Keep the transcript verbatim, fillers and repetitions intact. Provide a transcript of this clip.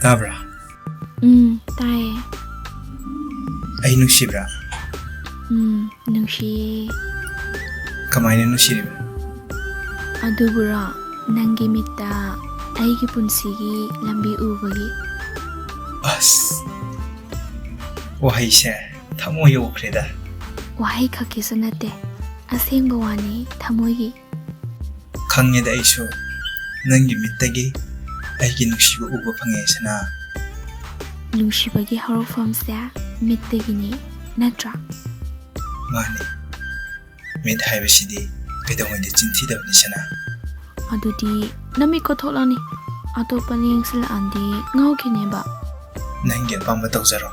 ꯇꯥꯕ꯭ꯔꯥ? ꯎꯝ, ꯇꯥꯏꯌꯦ꯫ ꯑꯩ ꯅꯨꯡꯁꯤꯕ꯭ꯔꯥ? ꯎꯝ, ꯅꯨꯡꯁꯤꯌꯦ꯫ ꯀꯃꯥꯏꯅ ꯅꯨꯡꯁꯤꯔꯤꯕ? ꯑꯗꯨꯕꯨꯔꯣ, ꯅꯪꯒꯤ ꯃꯤꯠꯇ ꯑꯩꯒꯤ ꯄꯨꯟꯁꯤꯒꯤ ꯂꯝꯕꯤ ꯎꯕꯒꯤ꯫ ꯑꯁ, ꯋꯥꯍꯩꯁꯦ ꯊꯃꯣꯏ ꯌꯧꯈ꯭ꯔꯦꯗ꯫ ꯋꯥꯍꯩ ꯈꯛꯀꯤꯁꯨ ꯅꯠꯇꯦ, ꯑꯁꯦꯡꯕ ꯋꯥꯅꯤ, ꯊꯃꯣꯏꯒꯤ꯫ ꯈꯪꯉꯦꯗ ꯑꯩꯁꯨ, ꯅꯪꯒꯤ ꯃꯤꯠꯇꯒꯤ ꯑꯩꯒꯤ ꯅꯨꯡꯁꯤꯕ ꯎꯕ ꯐꯪꯉꯦ, ꯁꯅꯥ꯫ ꯅꯨꯡꯁꯤꯕꯒꯤ ꯍꯧꯔꯛꯐꯝꯁꯦ ꯃꯤꯠꯇꯒꯤꯅꯤ, ꯅꯠꯇ꯭ꯔꯥ? ꯃꯥꯅꯤ, ꯃꯤꯠ ꯍꯥꯏꯕꯁꯤꯗꯤ ꯀꯩꯗꯧꯉꯩꯗ ꯆꯤꯟꯊꯤꯗꯕꯅꯤ, ꯁꯅꯥ꯫ ꯑꯗꯨꯗꯤ ꯅꯃꯤꯠ ꯀꯣꯊꯣꯛꯂꯅꯤ, ꯑꯇꯣꯞꯄꯅ ꯌꯦꯡꯁꯤꯜꯂꯛꯑꯗꯤ ꯉꯥꯎꯈꯤꯅꯦꯕ꯫ ꯅꯪꯒꯤ ꯑꯄꯥꯝꯕ ꯇꯧꯖꯔꯣ,